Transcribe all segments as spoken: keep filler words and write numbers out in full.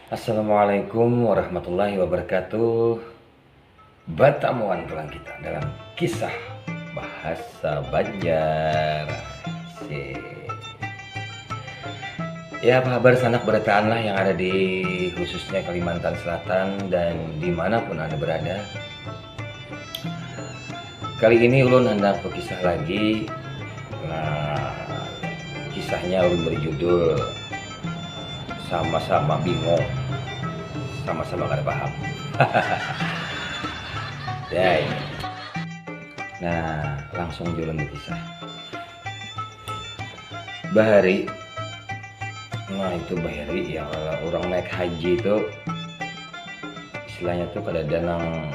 Assalamualaikum warahmatullahi wabarakatuh. Batamuan pulang kita dalam kisah bahasa Banjar. Sip. Ya, apa kabar sanak barataan lah yang ada di khususnya Kalimantan Selatan dan dimanapun Anda berada. Kali ini ulun handak berkisah lagi. Nah, kisahnya ulun berjudul sama-sama bingung, sama-sama kada paham. Ya, ini. Nah, langsung aja ulun berkisah. Bahari, nah, itu bahari ya, kalau orang naik haji itu istilahnya tuh kada ada nang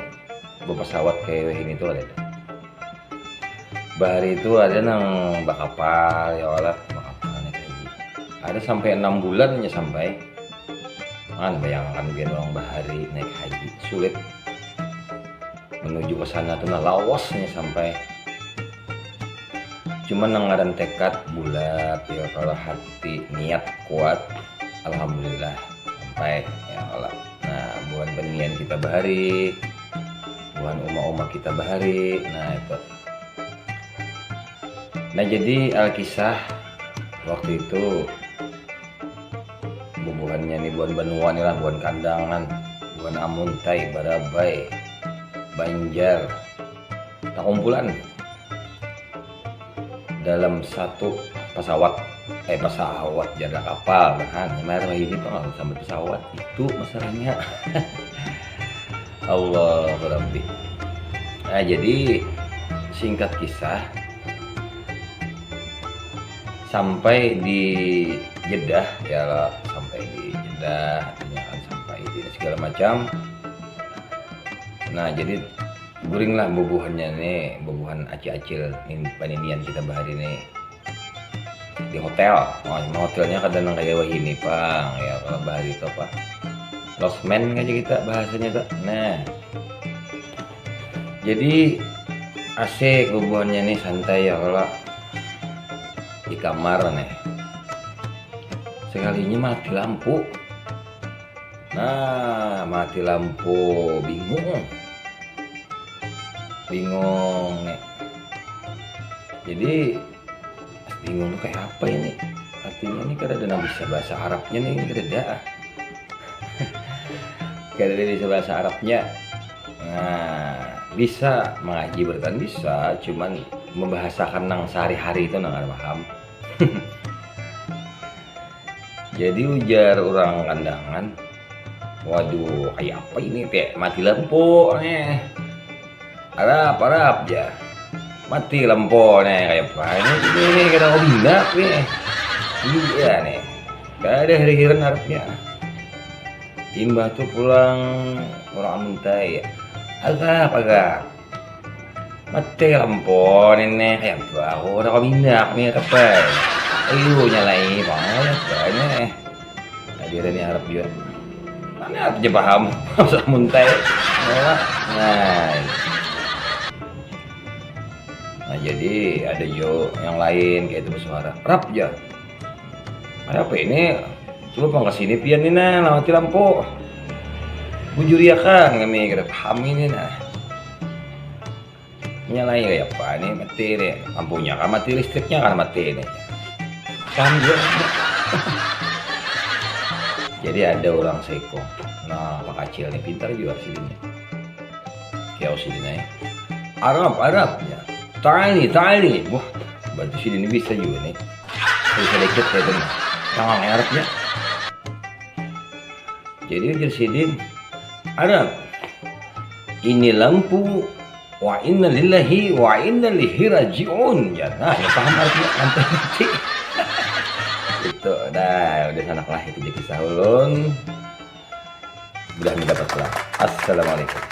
bapasawat kayak wahini tuh kada ada. Bahari itu ada nang bakapal ya, olah bakapal naik haji. Ada sampai enam bulan aja sampai. Kan bayangkan biar orang bahari naik haji, sulit menuju ke sana tuh, nah, lawasnya sampai. Cuman nang ngaran tekad bulat ya, kalau hati niat kuat, alhamdulillah sampai ya, kalau. Nah, buhan paninian kita bahari, buhan uma-uma kita bahari, nah, itu. Nah, jadi alkisah waktu itu bubuhannya nih, buhan banua nih lah, buhan Kandangan, buhan Amuntai, Barabai, Banjar, takumpulan dalam satu pesawat, eh, pesawat, jalan kapal, nah, mayar ini pang sampai pesawat itu masalahnya. Allah Rabbi. Nah, jadi singkat kisah, sampai di Jeddah ya lah, sampai di Jeddah artinya kan sampai di segala macam. Nah, jadi guring lah bubuhannya nih, bubuhan acil-acil paninian kita bahari nih di hotel. Oh, hotelnya kada nang kayak wahini pang ya, kalau bahari itu apa, losmen aja kita bahasanya tuh. Nah, jadi asik bubuhannya nih, santai ya kalau di kamar nih. Sekalinya mati lampu. Nah, mati lampu, bingung. Bingung nih. Jadi bingung tuh kayak apa ini? Artinya ini kada ada nang bisa bahasa Arabnya nih, ini kada ada. Kada ada bisa bahasa Arabnya. Nah, bisa mengaji bertahan bisa, cuman membahasakan nang sehari-hari itu nang kada paham. Jadi ujar orang Kandangan, "Waduh, kayak apa ini teh? Mati lampu nih. Arab, Arab ya. Mati lampu nih, kayak apa ini? Ini kada kawinak nih. Iya nih. Kada ada hirihiran Arabnya." Imbah tu pulang orang Amuntai, "Agak, agak. Mati lampu nih, nih. Kayak apa? Aku udah kawinak nih, kapan? Ayo, nyalai, bang. Kayak apa nih?" Tadi ada nih Arab juga. Mana Arab aja paham? Bahasa Amuntai. Nah. Nah, jadi ada jo yang lain kayak itu bersuara. "Arab aja. Ada apa ini? Coba pang kesini pian nih, nah, lah mati lampu. Bujuriakan kami, kada paham ini, nah." Nyalai kayak apa nih, mati nih. Lampunya kan mati, listriknya kan mati nih. Kan dia. Jadi ada orang seko. Nah, Pak Acil nih pintar juga sih ini. Kiau sini nih. "Arab, Arab ya. Tali, tali." Wah, berarti sini ini bisa juga nih. Bisa dikit ya, teman. Tangan Arabnya. Jadi ujar sidin, "Arab, ini lampu, wa inna lillahi wa inna ilaihi rajiun." Ya, nah, ya paham artinya, nanti, nanti. Itu dah, udah sanak lah itu jadi kisah ulun. Mudah mendapat pulang. Assalamualaikum.